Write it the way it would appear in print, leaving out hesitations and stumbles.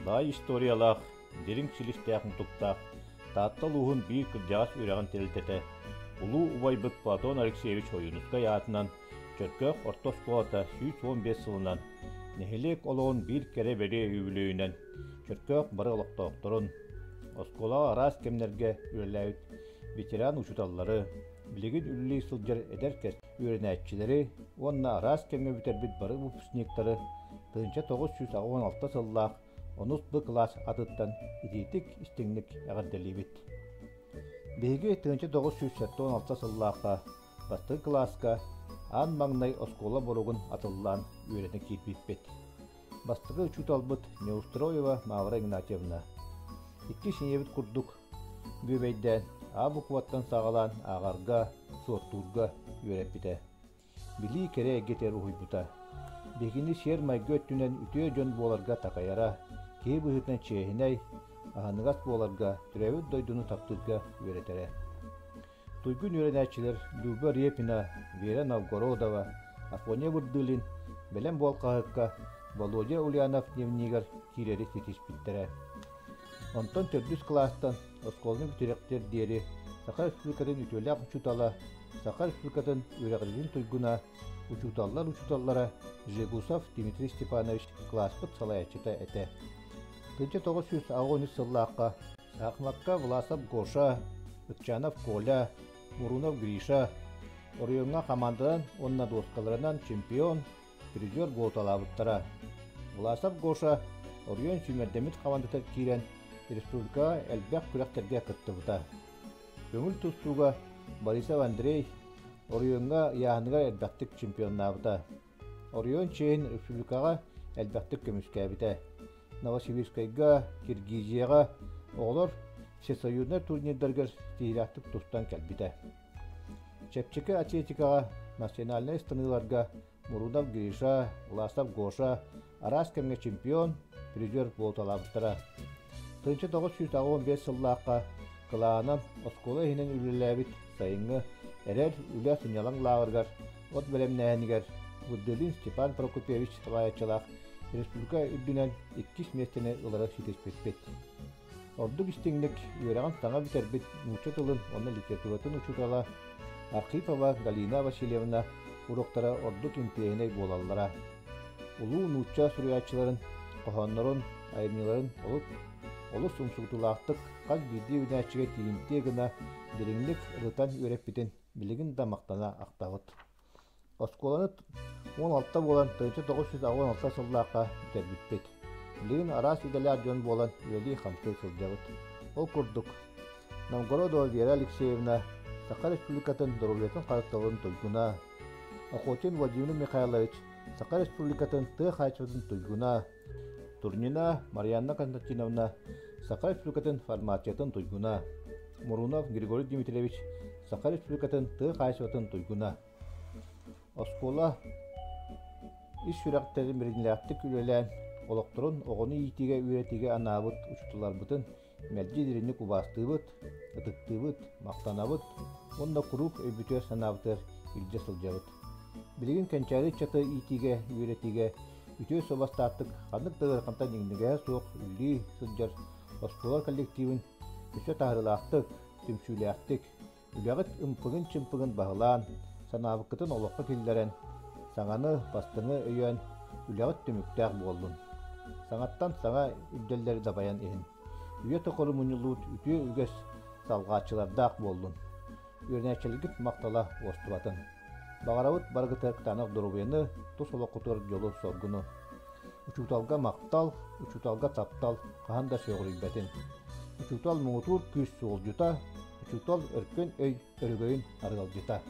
Баай историялаах, дириҥ силистээх-мутуктаах Таатта улууһун биир кырдьаҕас үрэҕин тэрилтэтэ улуу убайбыт Платон Алексеевич Ойуунускай аатынан Чөркөөх орто оскуолата 115 сылынан нэһилиэк олоҕун биир кэрэ-бэлиэ үбүлүөйүнэн Чөркөөх бары олохтоохторун, оскуолаҕа араас кэмнэргэ үлэлээбит ветеран учууталлары, билигин үлэлии сылдьар эдэр үөрэнээччилэри уонна араас кэмҥэ бүтэрбит бары выпускниктары 1986 сыллаах онус Б кылаас атыттан итиитик истиҥник эҕэрдэлиибит. Биһиги 1976 сыллаахха бастакы кылааска аан маҥнай оскуола боругун атыллаан үөрэнэ киирбиппит. Бастакы учууталбыт Неустроева Мавра Игнатьевна. Иккис ийэбит курдук бүөбэйдээн А букваттан саҕалаан ааҕарга, суоттуурга үөрэппитэ. Билии кэрэ эйгэтигэр уһуйбута. Биһигини сиэр-майгы өттүнэн үтүө дьон буоларга такайара, киһи быһыытынан чиэһинэй, аһыныгас буоларга, төрөөбүт дойдуну таптыырга үөрэтэрэ. Туйгун үөрэнээччилэр Люба Репина, Вера Новгородова, Афоня Вырдылин Бэлэм буол хаһыакка Володя Ульянов дневнигэр киирэри ситиспиттэрэ. Онтон төрдүс кылаастан оскуоланы бүтэриэхтэр диэри Саха Республикатын үтүөлээх учуутала, Саха Республикатын үөрэҕириитин туйгуна, учууталлар учууталлара Жегусов Дмитрий Степанович кылааспыт салайааччыта этэ. 1983 сыллаахха Саахымакка Власов Гоша, Ыкчанов Коля, Мурунов Гриша оройуоҥҥа хамаанданан уонна дуоскаларынан чемпион, призер буолуталаабыттара. Власов Гоша оройуон сүүмэрдэммит хамаандатыгар киирэн республикаҕа элбэх күрэхтэргэ кыттыбыта. Көҥүл тустууга Борисов Андрей оройуоҥҥа ыйааһыныгар элбэхтик чемпионнаабыта. Оройуон чиэһин республикаҕа элбэхтик көмүскээбитэ. Новосибирскайга, Киргизияҕа оҕолор всесоюзнай турнирдарыгар тиһилээхтик тустан кэлбитэ. Чэпчэки атлетикаҕа национальнай ыстаныыларга Мурунов Гриша, Власов Гоша араас кэмҥэ чемпион, призер буолуталаабыттара. 1985 сыллаахха кылаанан оскуола иһинэн үлэлээбит сайыҥҥы Эрэл үлэ сынньалаҥ лааҕырыгар от бэлэмнээһинигэр Вырдылин Степан Прокопьевич салайааччылаах республика үрдүнэн иккис миэстэни ылары ситиспиппит. Ордук истиҥник үөрэҕин саҥа бүтэрбит нуучча тылын уонна литературатын учуутала Архипова Галина Васильевна уруоктара ордук интэриэһинэй буолаллара. Улуу нуучча суруйааччыларын хоһооннорун, айымньыларын олус умсугутуулаахтык хас биирдии үүнээччигэ тиийимтиэ гына дириҥник ырытан үөрэппитин билигин да махтана ахтабыт. Оскуоланы 16 буолан 1986 сыллаахха бүтэрбиппит. Билигин араас идэлээх дьон буолан үлэлии-хамсыы сылдьабыт. Ол курдук, Новгородова Вера Алексеевна Саха Республикатын доруобуйатын харыстабылын туйгуна, Охотин Владимир Михайлович Саха Республикатын тыа хаачыстыбатын туйгуна, Турнина Марианна Константиновна Саха Республикатын фармациятын туйгуна, Мурунов Григорий Дмитриевич Саха Республикатын тыа хаачыстыбатын туйгуна. Оскуола ис сүрэхтэрин бэринилээхтик үлэлээн, олохторун оҕону иитиигэ үөрэтиигэ анаабыт учууталларбытын мэлдьи дириҥник убаастыыбыт, ытыктыыбыт, махтанабыт уонна куруук өйбүтүгэр-санаабытыгар илдьэ сылдьабыт. Билигин кэнчээри ыччаты иитиигэ, үөрэтиигэ үтүө суобастаахтык ханнык да ыарахантан иҥнигэһэ суох үлэлии сылдьар оскуола коллективын өссө таһаарыылаахтык, түмсүүлээхтик, Үлэҕит ымпыгын-чымпыгын баһылаан, санаабыккытын олоххо киллэрэн, саҥаны, бастыҥы өйөөн, үлэҕит түмүктээх буоллун. Саҥаттан саҥа үрдэллэри дабайан иһин. Үйэ тухары мунньуллубут үтүө үгэс салҕааччылардаах буоллун. Үөрэнээччилэргит махтала уостубатын. Баҕарабыт барыгытыгар кытаанах доруобуйаны, тус олоххутугар дьолу-соргуну. Учууталга махтал, учууталга таптал хаһан да сөҕүрүйбэтин. Учуутал муҥутуур күүс суолдьута, учуутал өркөн өй өрөгөйүн арыалдьыта.